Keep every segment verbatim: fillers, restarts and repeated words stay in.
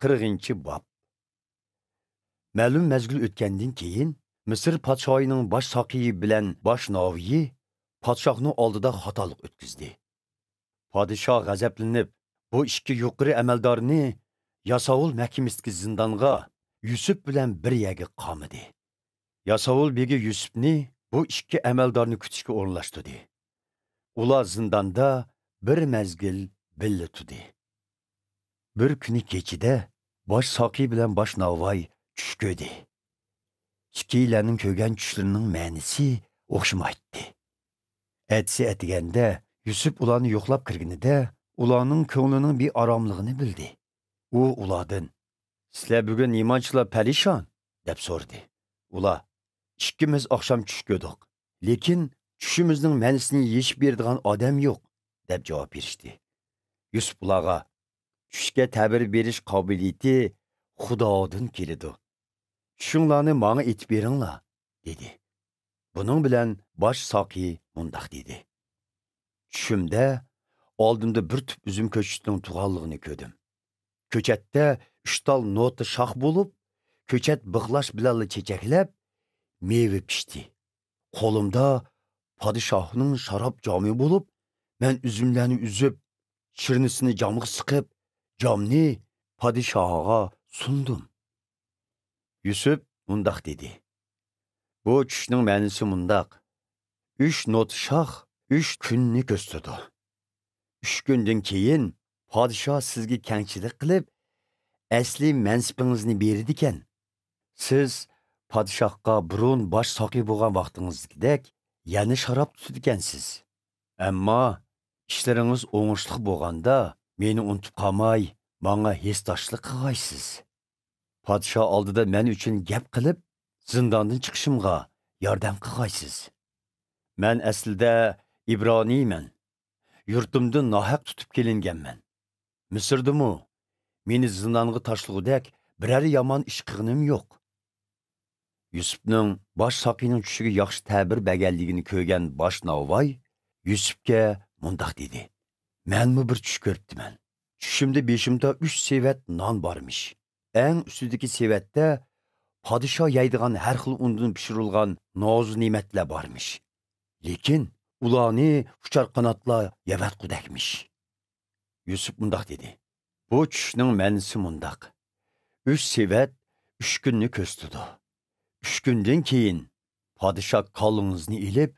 قىرىقىنچى باب. مەلۇم مەزگىل ئۆتكەندىن كېيىن، مىسىر پادىشاھىنىڭ باش ساقىيى بىلەن باش ناۋىيى پادىشاھنىڭ ئالدىدا خاتالىق ئۆتكۈزدى. پادىشاھ غەزەپلىنىپ، بۇ ئىككى يۇقىرى ئەمەلدارنى ياساۋۇل مەھكىمىسىدىكى زىندانغا يۈسۈپ بىلەن بىر يەرگە قامىدى. ياساۋۇل بېگى يۈسۈپنى بۇ ئىككى ئەمەلدارنى كۈتۈشكە ئورۇنلاشتۇردى. ئۇلار زىنداندا بىر مەزگىل بىللە تۇردى. بىر كۈنى كېچىدە باش ساقىي بىلەن باش ناۋاي چۈش كۆردى. ئىككىيلەننىڭ كۆرگەن چۈشلىرىنىڭ مەنىسى ئوخشىمايتتى. ئەتىسى ئەتىگەندە يۈسۈپ ئۇلارنى يوقلاپ كىرگىنىدە، ئۇلارنىڭ كۆڭلىنىڭ بىئاراملىقىنى بىلدى. ئۇ ئۇلاردىن، «سىلەر بۈگۈن نېمانچىلا پەرىشان؟» دەپ سورىدى. ئۇلار، «ئىككىمىز ئاخشام چۈش كۆردۇق، لېكىن چۈشىمىزنىڭ مەنىسىنى يېشىپ بېرىدىغان ئادەم يوق» دەپ جاۋاب بېرىشتى. يۈسۈپ ئۇلارغا، «چۈشكە تەبىر بېرىش قابىلىيىتى خۇدادىن كېلىدۇ. چۈشۈڭلارنى ماڭا ئېيتىپ بېرىڭلار» دېدى. بۇنىڭ بىلەن باش ساقىي مۇنداق دېدى، «چۈشۈمدە ئالدىمدا بىر تۈپ ئۈزۈم كۆچىتىنىڭ تۇغانلىقىنى كۆردۈم. كۆچەتتە ئۈچ تال نوتا شاخ بولۇپ، كۆچەت بىخلاش بىلەنلا چېچەكلەپ، مېۋە پىشتى. قولۇمدا پادىشاھنىڭ شاراب جامى بولۇپ، مەن ئۈزۈملەرنى ئۈزۈپ، شىرنىسىنى جامغا سىقىپ، جامنى پادىشاھقا سۇندۇم.» يۈسۈپ مۇنداق دېدى، «بۇ چۈشنىڭ مەنىسى مۇنداق، ئۈچ نوتا شاخ ئۈچ كۈننى كۆرسىتىدۇ. ئۈچ كۈندىن كېيىن پادىشاھ سىزگە كەڭچىلىك قىلىپ، ئەسلى مەنسىپىڭىزنى بېرىدىكەن. سىز پادىشاھقا بۇرۇن باش ساقىي بولغان ۋاقتىڭىزدىكىدەك يەنە شاراب تۇتىدىكەنسىز. ئەمما ئىشلىرىڭىز ئوڭۇشلۇق بولغاندا، مېنى ئۇنتۇپ قالماي، ماڭا ھېسداشلىق قىلغايسىز. پادىشاھ ئالدىدا مەن ئۈچۈن گەپ قىلىپ، زىنداندىن چىقىشىمغا ياردەم قىلغايسىز. مەن ئەسلىدە ئىبرانىيمەن. يۇرتۇمدىن ناھەق تۇتۇپ كېلىنگەنمەن. مىسىردىمۇ مېنى زىندانغا تاشلىغۇدەك بىرەر يامان ئىش قىلغىنىم يوق.» يۈسۈپنىڭ باش ساقىينىڭ چۈشىگە ياخشى تەبىر بەرگەنلىكىنى كۆرگەن باش ناۋاي يۈسۈپكە مۇنداق دېدى، «مەنمۇ بىر چۈش كۆرۈپتىمەن. چۈشۈمدە بېشىمدا ئۈچ سېۋەت نان بارمىش. ئەڭ ئۈستىدىكى سېۋەتتە پادىشاھ يەيدىغان ھەر خىل ئۇندىن پىشۇرۇلغان نازۇ نېمەتلەر بارمىش. لېكىن ئۇلارنى ئۇچار قاناتلار يەۋەتقۇدەكمىش.» يۈسۈپ مۇنداق دېدى، «بۇ چۈشنىڭ مەنىسى مۇنداق، ئۈچ سېۋەت ئۈچ كۈننى كۆرسىتىدۇ. ئۈچ كۈندىن كېيىن پادىشاھ كاللىڭىزنى ئېلىپ،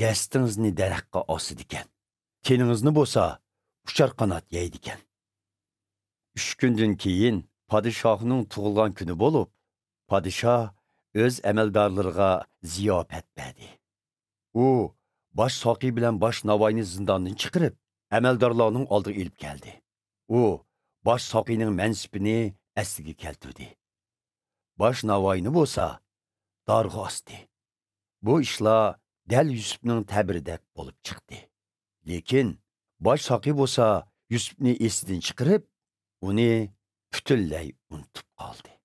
جەسىتىڭىزنى دەرەخكە ئاسىدىكەن. تېنىڭىزنى بولسا ئۇچار قانات يەيدىكەن. ئۈچ كۈندىن كېيىن پادىشاھنىڭ تۇغۇلغان كۈنى بولۇپ، پادىشاھ ئۆز ئەمەلدارلىرىغا زىياپەت بەردى. ئۇ باش ساقىي بىلەن باش ناۋاينى زىنداندىن چىقىرىپ، ئەمەلدارلارنىڭ ئالدىغا ئېلىپ كەلدى. ئۇ باش ساقىينىڭ مەنسىپىنى ئەسلىگە كەلتۈردى. باش ناۋاينى بولسا دارغا ئاستى. بۇ ئىشلار دەل يۈسۈپنىڭ تەبىرىدەك بولۇپ چىقتى. لېكىن باش ساقىي بولسا يۈسۈپنى ئېسىدىن چىقىرىپ، ئۇنى پۈتۈنلەي ئۇنتۇپ قالدى.»